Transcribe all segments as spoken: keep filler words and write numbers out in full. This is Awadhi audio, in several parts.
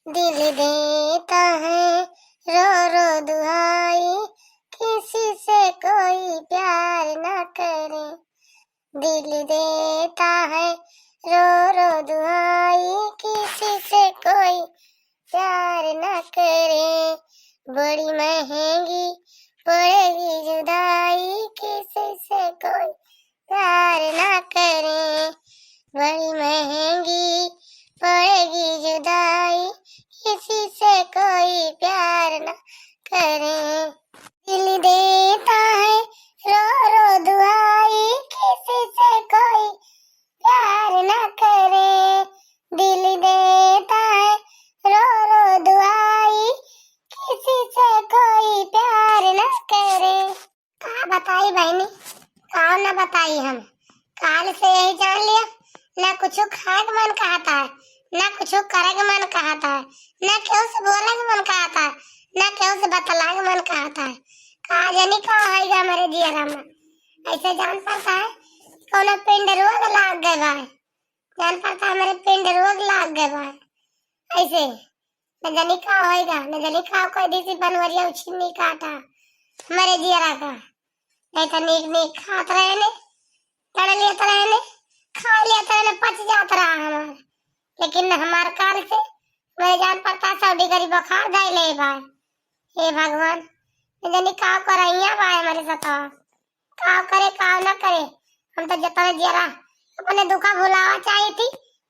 दिल देता है रो रो दुहाई, किसी से कोई प्यार ना करे। दिल देता है रो रो दुहाई, किसी से कोई प्यार ना करे। बड़ी महंगी पड़ेगी जुदाई, किसी से कोई प्यार ना करे। बड़ी महंगी पड़ेगी जुदाई, किसी से कोई प्यार ना करे। दिल देता है रो रो दुहाई, किसी से कोई प्यार ना करे। दिल देता है रो रो दुहाई, किसी से कोई प्यार ना करे। का बताई बहिनी, का ना बताई हम। काल से यही जान लिया, ना कुछ खाए के मन कहता है, ना कुछ करे के मन कहता है, ना केहू से बोले के मन कहता है, ना केहू से बतलाए के मन कहता है। का जानी का होइगा हमरे जियरा में। ऐसे जान पड़ता है कौनो पिंड रोग लाग गए बा। जान पड़ता हमरे पिंड रोग लाग गए बा। ऐसे न जानी का होइगा, न जानी का कोई दीसी बनवरिया उछिन्नी काटा हमरे जियरा का। नहीं तो नीक नीक खात रहे ने, तड़ लेत रहे ने, खा लेत रहे ने, पच जात रहा हमार। लेकिन हमार काल से हमरे जान पड़ता सौ डिग्री बुखार धइले बा। हे भगवान, न जानी का करैया बा हमरे सतवा। का करे, का ना करे। हम तो जतने जियरा अपने दुखा भुलावा चाही थी,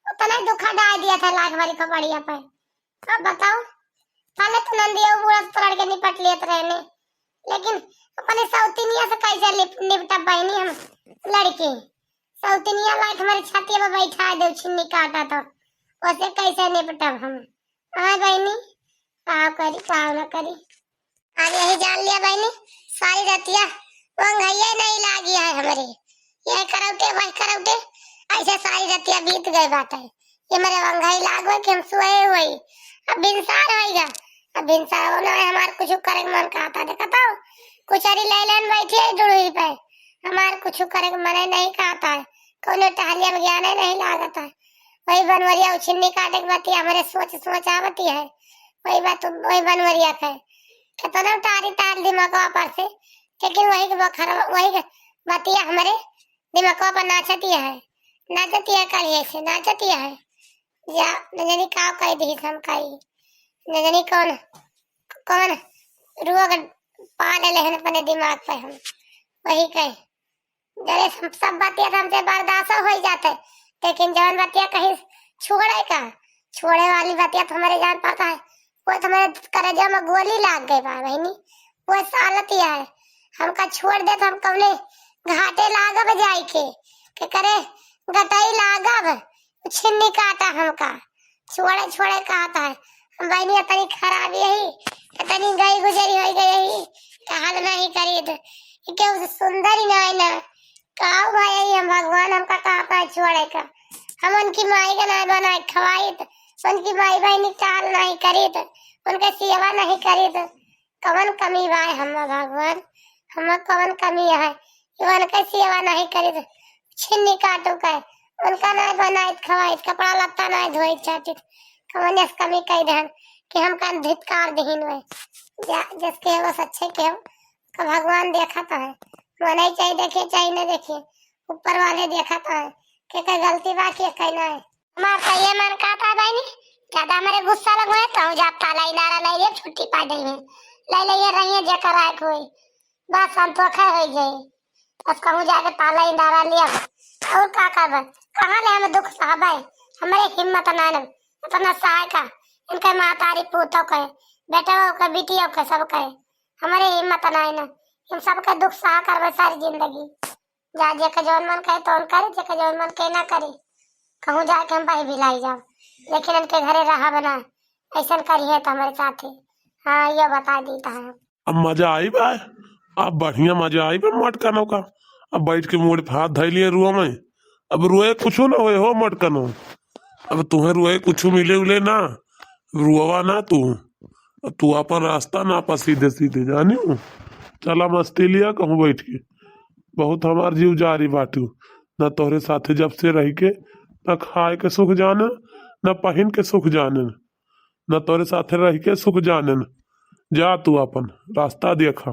उतने दुखा डाल दिया था लाख भरी खोपड़िया पे। अब बताओ, पहले तो नंदिया बूढ़ा से तो लड़के निपट लेत रहे ने, लेकिन अपने सौतिनिया से कैसे लिप-, निपटब बहिनी हम लड़के? सौतिनिया लाइक हमारे छाती पे बैठा दे, छिन्नी काटा तो ओसे कैसे निपटब हम? हाँ बहिनी, का करी, का ना करी। आज यही जान लिया बहिनी, सारी रतिया वंघइये नहीं लागी है हमरे। यह करौटे, वह करौटे, ऐसे सारी रतिया बीत गए बाटे। ये मेरे वंघई लाग गए कि हम सोए हुए। अब भिनसार होइगा, अब भिनसार होना है, हमार कुछ करे के मन कहता, देखा तो कुछ अरी ले लेन बैठी है डुड़ुई पे। हमार कुछ करे के मने नहीं कहता है, कोनो टहलिया में ज्ञाने नहीं लागता है। वही बनवरिया उछिन्नी काटे के बतिया हमरे सोच सोच आवती है। वही बात, वही बनवरिया के कितना उतारी तार दिमागवा पर से, लेकिन वही के बखरवा, वही के बतिया हमरे दिमागवा पर नाचती है, नाचती है, काली ऐसे नाचती है। जा, न जानी का कह दी हम कही, न जानी कौन, कौन रोग पाल ले हैं अपने दिमाग पे हम। वही कहे, जरे सब, सब बतिया तो हमसे बर्दाश्त हो जाते, लेकिन जवन बतिया कहीं छोड़े का, छोड़े वाली बतिया तो हमारे जान पड़ता है, वो तो हमारे करेजा में गोली लाग गई बा बहिनी। वो सालत ही है, हमका छोड़ दे तो हम कौने घाटे लागब जाई के, के करे गटई लागब, छिन्नी काटा हमका। छोड़े, छोड़े कहत है। हम बहिनी इतनी खराब यही, इतनी गई गुजरी होई गई यही, कि हाल नहीं करीत। कि केहू से सुंदर ही नहीं ना। काऊ भाई यही हम भगवान हमका कहत है छोड़े का। हम उनकी माई का नहीं बनाए खवाइत, उनकी माई बहिनी का हाल नहीं करीत, उनके सेवा नहीं करीत। कवन कमी बा हम भगवान, हम कवन कमी है? कि उनके सेवा नहीं करीत, छिन्नी काटू के, उनका नाय बनाइत खवाइत, कपड़ा लत्ता नाय धोइत चाटित, कवन यस कमी कई देहन कि हमका धिक्कार दिहिन वै। जा, जस के हो, सच्चे के हो, का भगवान देखत है, मनई चाहे देखे चाहे न देखे, ऊपर वाले देखत है, के का गलती बा, के का नाय। हमार तो ये मन कहता है बहिनी, ज्यादा हमरे गुस्सा लगो है, कहूँ जा ताला इनारा ले लिए, छुट्टी पा गई है, ले लिए रहिए जेकर आए कोई, बस संतोखे हो जाए। बस कहूँ जाके ताला इंडारा लिया। और का करबे? कहाँ ले हम दुख सहबे? हमरे हिम्मत ना न, इतना सहाय का, इनके महतारी पूतो के, बेटवा के, बिटिया के, सब के, हमरे हिम्मत ना न, हम सबके दुख सहा करबे सारी जिंदगी। जा, जेके जौन मन कहे तौन करे, जेके जौन मन कहे ना करे। कहूँ जाके हम भाई भिलाई जाओ, लेकिन इनके घरे रहा बना, ऐसन करिए तो हमारे साथे। हाँ, ये बता दी तो हम। अब मजा आई बा, अब बढ़िया मजा आई बा मटकनों का। अब बैठ के मुड़ पे हाथ धइ लिए रुआ में, अब रोए कुछो ना होए हो मटकनो। अब तुम्हें रोए कुछो मिले उले ना, रुआवा ना तू, अब तू अपन रास्ता ना पा सीधे सीधे, जानियो। चला मस्ती लिया कहूँ बैठ के, बहुत हमार जीव जारी बाटू, ना तोहरे साथे जब से रह के, ना खाए के सुख जाने, ना पहिन के सुख जाने। न तोरे साथे रह के सुख जानेन। जा तू आपन रास्ता देखा।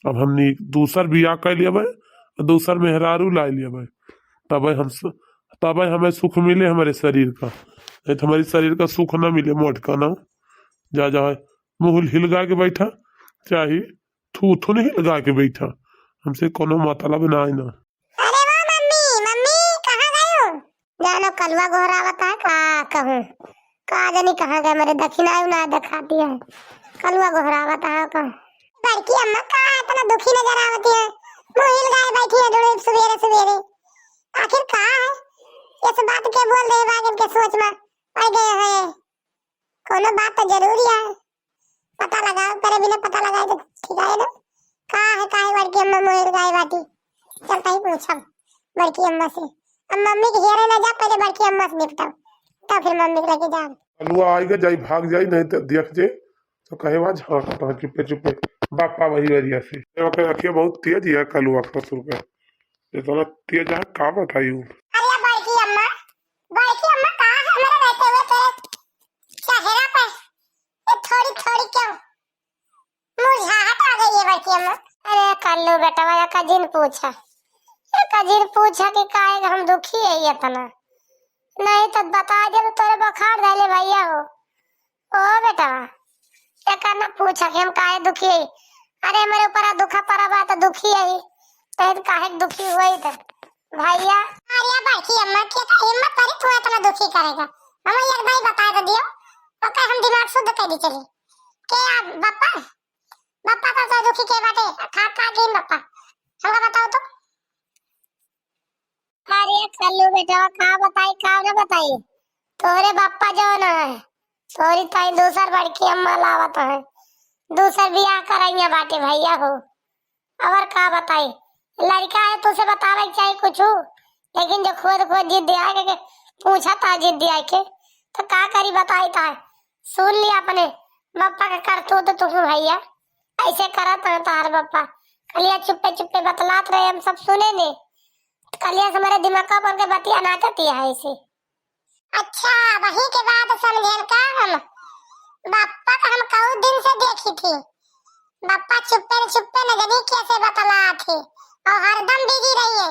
अब हमनी दूसर बियाह कर लेबै, दूसर मेहरारू ला लेबै, तबै हम स-, तबै हमें सुख मिले हमरे शरीर का, नहीं तो हमरे शरीर का सुख ना मिले। मोटका ना, जा, जा, मुँह हिलगा के बैठा, चाहे थू थू नहीं हिलगा के बैठा, हमसे कोनो मतलब ना है ना। अरे वाह मम्मी, मम्मी कहाँ गयो? जानो कलुआ गोहरावत है का कहूँ, का जानी कहाँ गए, मेरे दक्षिणा ना दिखाती है, कलुआ गोहरावत है का। बड़की अम्मा का इतना दुखी नजर आवती है, मुँह हिलगाए बैठी है जुड़े सुबेरे सुबेरे, आखिर का है? इस बात के बोल रहे बागन के सोच में पड़ गए हैं, कोनो बात तो जरूरी है। पता लगाओ, करे बिना पता लगाए तो ठीक है ना। का है, का है बड़की अम्मा मोहिल गाय बाटी? चल कहीं पूछब बड़की अम्मा से। अब मम्मी के घेरे ना जा, पहले बड़की अम्मा से निपटाओ, तब फिर मम्मी के लगे जाओ। कलुआ आएगा, जाई भाग जाई, नहीं तो देख जे तो कहे, "वाह, झांक रहा चुप्पे चुप्पे।" बापा वही वजह से। ये ओकर अखिया बहुत तेज है कलुआ ससुर के। इतना तेज है, का बताइयो। अरे बड़की अम्मा, बड़की अम्मा, का है हमारे रहते हुए तेरे चेहरा पे ये थोड़ी थोड़ी क्यों मुरझाहट आ गई है बड़की अम्मा? अरे कल्लू बेटवा, या का जिन पूछा, या का जिन पूछा कि काहे हम दुखी है इतना। नहीं तो बता दे तो तोरे बुखार धैले भैया हो। ओ बेटवा, एकर ना पूछा कि हम काहे दुखी हई। अरे, हमरे ऊपर दुखा पड़ा बा, तो दुखी हई, तो हम काहे दुखी होई त? भैया। अरे बड़की अम्मा, के तो हिम्मत परी तू इतना दुखी करेगा? हम एक दाई बता दे दियो, ओकर हम दिमाग शुद्ध कर दी चली। के आ, बप्पा? बप्पा का तो दुखी के बाटे? खा, खा के बप्पा, हमका बताओ तो। अरे कल्लू बेटवा, का बताई, का ना बताई, तोहरे बप्पा जौन है, तोहरी ताई दूसर बड़की अम्मा लावत है, दूसर बियाह करइया बाटे भैया हो। और का बताई, लड़का है, तुझसे बतावे के चाही कुछ, लेकिन जो खुद खुद जिद आए के पूछा था, जिद आए के, तो का करी बताई था। सुन लिया अपने बप्पा के करतूत तुम भैया, ऐसे करत है तोहार बप्पा। कलिया चुप्पे चुप्पे बतलात रहे, हम सब सुने ने। कलिया से हमारे दिमाग पर के बतिया नाचती है ऐसे। अच्छा, वही के बात समझेन का हम? बप्पा का हम कऊ दिन से देखी थी, बप्पा चुप्पे न चुप्पे न जानी कैसे बतलात है, और हरदम बिजी रही है।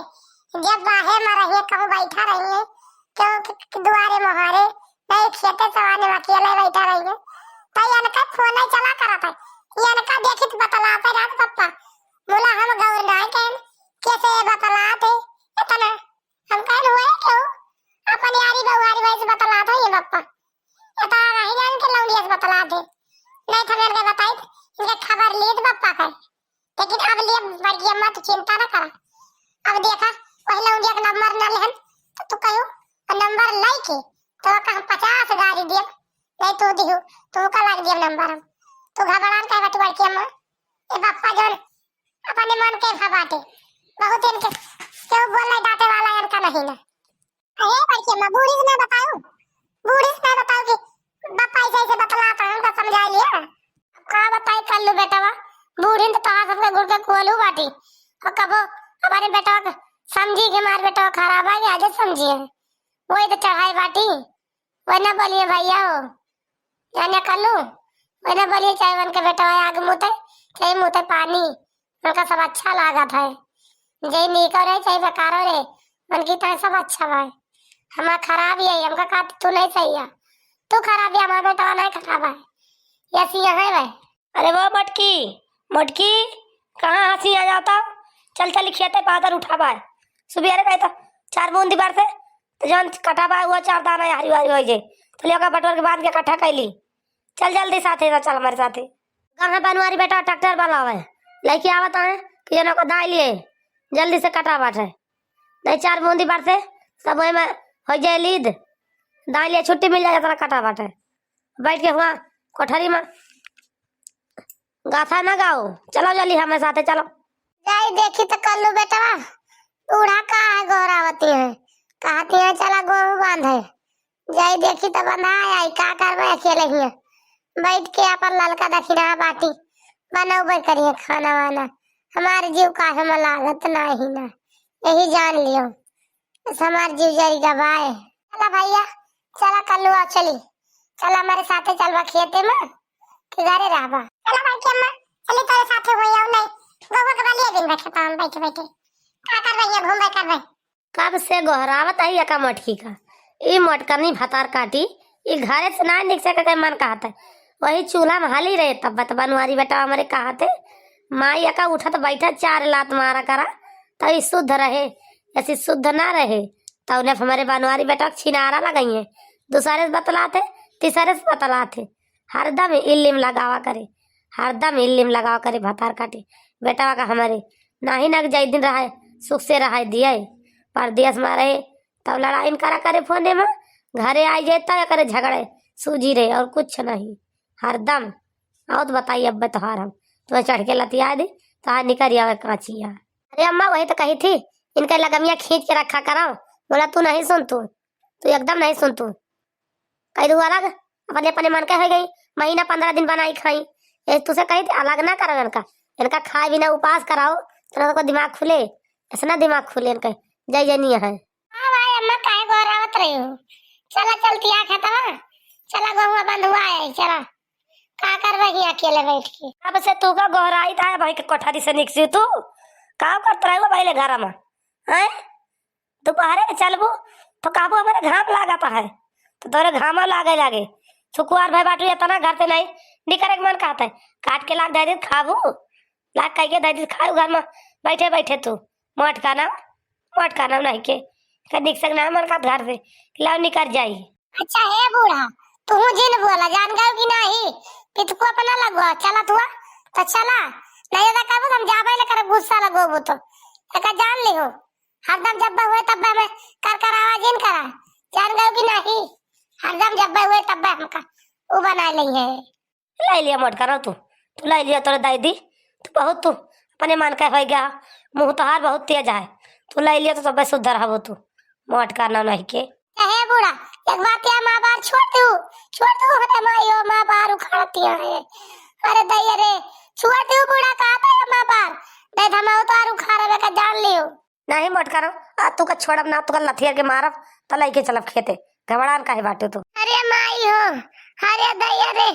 जब बाहे में रहिए कहूँ बैठा रही है, क्यों कि दुआरे मोहारे नहीं खेते सवाने में अकेले बैठा रही है, तो इनका फोन नहीं चला करत है, इनका देखी तो बतलात है रात बप्पा। बोला हम गौर ना कहें कैसे ये बतलात है इतना। हम कहन हुआ है क्यों? अपन यारी बउहारी वैसे बतलात है ये बप्पा। ये तो नहीं जान के लौंडिया से बतलात है। नहीं तो हम इनके बताई, इनके खबर लिए तो बप्पा का। लेकिन अब लिए बड़की अम्मा तो चिंता ना करा। अब देखा, वही लौंडिया का नंबर ना लेहन, तो तू कहो, और नंबर लाई के, तो का हम पचास गारी दिए, नहीं तू दिहू, तू का लाग दिए नंबर हम। तू घबरान कहे बाटी बड़की अम्मा, ये बप्पा जौन अपने मन के भा बाटे। बहुत इनके केहू बोल नहीं डांटे वाला इनका नहीं ना। अरे बड़की अम्मा, बूढ़ी से ना बताओ, बूढ़ी से ना बताओ कि बापा ऐसे ऐसे बतलात है, हमका समझा लिया। अब का बताई कल्लू बेटवा, बूढ़ी तो तोहार सबके गुड़ के कोलू बाटी। और कबो हमारे बेटवा के समझी के हमारे बेटवा खराब है, आज समझी है। वही तो चढ़ाई बाटी, वही ना बोलिए भैया हो। जाने कल्लू, वही ना बोलिए, चाहे उनके बेटवा आग मुते, चाहे मुते पानी, उनका सब अच्छा लागत है। जे नीको रहे, चाहे बेकारो रहे, उनकी तो सब अच्छा बा। हमार खराब ही है, हमका का तू नहीं सही है। तू खराब है, हमार बेटवा नहीं खराब है। ये सिया है भाई। अरे वो मोटकी, मोटकी, कहाँ हंसी आ जाता? चल, चल, खेते पादर उठावा है। सुबेरे कहे तो चार बूंदी बार से, तो जौन कटावा हुआ चार दाना हरी हरी हो जे। तो लेकर बटोर के बांध के इकट्ठा कैली। चल जल्दी साथे ना, चल हमारे साथे। कहाँ बनवारी बेटा, ट्रैक्टर वाला आवे, लेके आवत है कि जन ओकर दाई लिए, जल्दी से कटा बाटे। नहीं चार बूंदी बार से सब ओए में हो जाए लीद, दाई लिए छुट्टी मिल जाए, इतना कटा बाटे। बैठ के हुआ कोठरी में गाथा ना गाओ, चलो जल्दी हमारे साथे चलो। जाई देखी तो कल्लू बेटवा, बूढ़ा का है गोहरावती है, कहती है चला गोहूँ बांधे। जाई देखी तो बंधा आई, का करबे अकेले हिया। बैठ के अपन ललका दखिना बाटी, बनौबे करिए खाना वाना। हमार जीव काहे में लागत नाही ना, यही जान लियो। बस हमार जीव जरी गवाए। चला भैया, चला कल्लू आ चली, चला हमरे साथे चलबा खेते मा कि घरे रहबा? चला बड़की अम्मा, चली तोरे साथे होई आओ नहीं। गोबर के बलिए दिन रखे पावन बैठे बैठे। का करबे हियाँ घूमबे करबे? कब से गोहरावत आई एका मोटकी का। ई मोटकनी भतार काटी, ई घरे से ना निकसे के मन कहत है। वही चूल्हा मा हाली रहे तब बत बनवारी बेटा हमरे कहत है। माई एका उठत बैठत चार लात मारा करा, त ई शुद्ध रहे। ऐसी शुद्ध ना रहे, तौने हमरे बनवारी बेटा के छिनारा लगइहैं। दूसरे से बतलात है, तीसरे से बतलात है। हरदम इल्लिम लगावा करे, हरदम इल्लिम लगावा करे भतार काटी। बेटवा का हमरे नाही ना जाई दिन रहे, सुख से रहे दिए। परदेस मा रहे, तब लड़ाई करा करे फोने मा, घरे आई जाए तब करे झगड़े, सूझी रहे और कुछ नहीं। हरदम आओ तो बताई अब तोहार हम, तुम्हें चढ़ के लतिया दी, तोहार निकल आवे कांचिया। अरे अम्मा वही तो कही थी, इनका लगमिया खींच के रखा करो। बोला तू नहीं सुन तू, तू एकदम नहीं सुन तू। कह दू अलग, अपने अपने मन के हो गई, महीना पन्द्रह दिन बनाई खाई। ये तुसे कही थी अलग ना करो इनका, इनका खाए बिना उपास कराओ, तो ना तो दिमाग खुले, ऐसा ना दिमाग खुले इनका, जय जय नहीं है। हाँ भाई अम्मा काहे गोहरावत रही हो? चला चलती आ खेतवा, चला गोहुआ बंधुआ है, चला। का करबे ही अकेले बैठ के? अब से तू का गोहराई था भाई के कोठारी से निकसी तू? का करत रहे हो पहले घर मा? हैं? दोपहरे के चलबू तो कहबू हमरे घाम लागत है, तो तोरे घामा लागे लागे। सुकुवार भाई बाटू इतना घर से नहीं निकरे के मन कहत है, काट के लाग दे दे खाबू, लाग कह के दे दे खाऊ घर मा बैठे बैठे तू। मोटका ना, मोटका ना नहीं के, का निकसे के ना मन कहत घर से, लाओ निकर जाई। अच्छा हे बूढ़ा, तू जिन बोला जान गयो कि नहीं? पितकू अपना लगवा चलत हुआ तो चला, नहीं तो कहबू हम जाबे ले करब, गुस्सा लगोबू तो। एका जान लिहो, हरदम जब हुए तब हमें कर कर आवाज इन करा, जान गयो कि नहीं? हरदम जब हुए तब हमका उ बना ली है। लाई लिया मोटका ना तू, तू लाई लिया तोरे दाई दी, तू बहुत तू अपने मन के हो गया, मुँह तोहार बहुत तेज है, तू लाई लिया तो सब सुधर हबो तू, मोटका ना नहीं के। हे बूढ़ा, एक बात या माँ बार छोड़ दू, छोड़ दू, अरे माई ओ माँ बार उखाड़ती है। अरे दैया रे, छोड़ दू बूढ़ा, कहा था या माँ बार, नहीं तो हम उतार उखाड़े का जान लियो। नहीं मोटका ना, आ तू का छोड़ब ना, तू का लथियर के मारब, तो लइके चलब खेते। घबड़ान काहे बाटू तू? अरे माई हो, अरे दैया रे,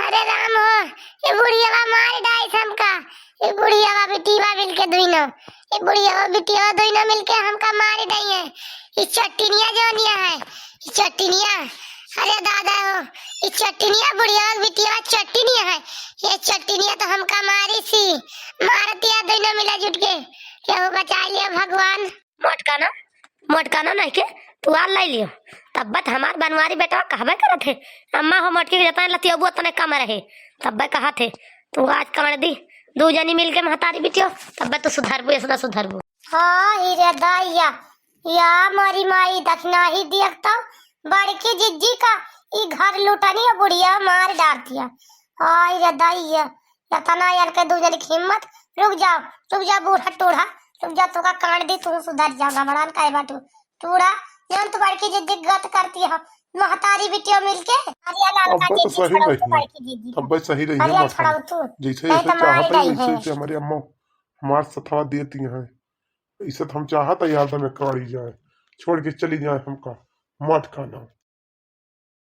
अरे राम हो, ये बुढ़ियावा मार डाइस हमका, ये बुढ़ियावा बिटियावा मिलके दुइनो, ये बुढ़ियावा बिटियावा दुइनो मिलके हमका मार डाई है। ये चट्टिनिया जोनिया है, ये चट्टिनिया, अरे दादा हो, ये चट्टिनिया बुढ़ियावा बिटियावा चट्टिनिया है, ये चट्टिनिया तो हमका मारी सी, मारतिया दुइनो मिला जुट के, केहू बचा लिया भगवान। मोटका ना, मोटका ना नहीं के, तू आल लाई लियो। तब बत हमार बनवारी बेटवा कहबे करत है, अम्मा हो मोटकी के जतने लतियबू उतने कम रहे। तब बे कहत है, तू आज कमर दी, दू जनी मिलके महतारी बिटियो, तब बे तू सुधरबू, ऐसा सुधरबू। हाँ, ही रे दैया, या मोरी माई दखना ही देख तो, बड़की जिज्जी का ई घर लुटनी है, बुढ़िया मार डारतिया। हाँ, ही रे दैया, इतना यार के दू जनी की हिम्मत, रुक जाओ, रुक जाओ बूढ़ा टूढ़ा, रुक जाओ, तू का कांड दी, तू सुधर जाओ, घबड़ान काहे बाटू टूढ़ा, जौन तू बड़की जिज्जी गत करती हो, महतारी बिटियो मिलके, अरे लाल अब का तो जिज्जी सही छोड़ो तू रही है। बड़की जिज्जी का। अब बस सही रही है अरे माँ छोड़ो खाली। तू, जैसे नहीं ऐसे तो मार चाहत है, डाई वैसे है। वैसे हमारी अम्मा हमार सथवा देती हैं। ऐसे तो हम चाहत है यार में काढ़ी जाए, छोड़ के चली जाए हमका, मत खाना।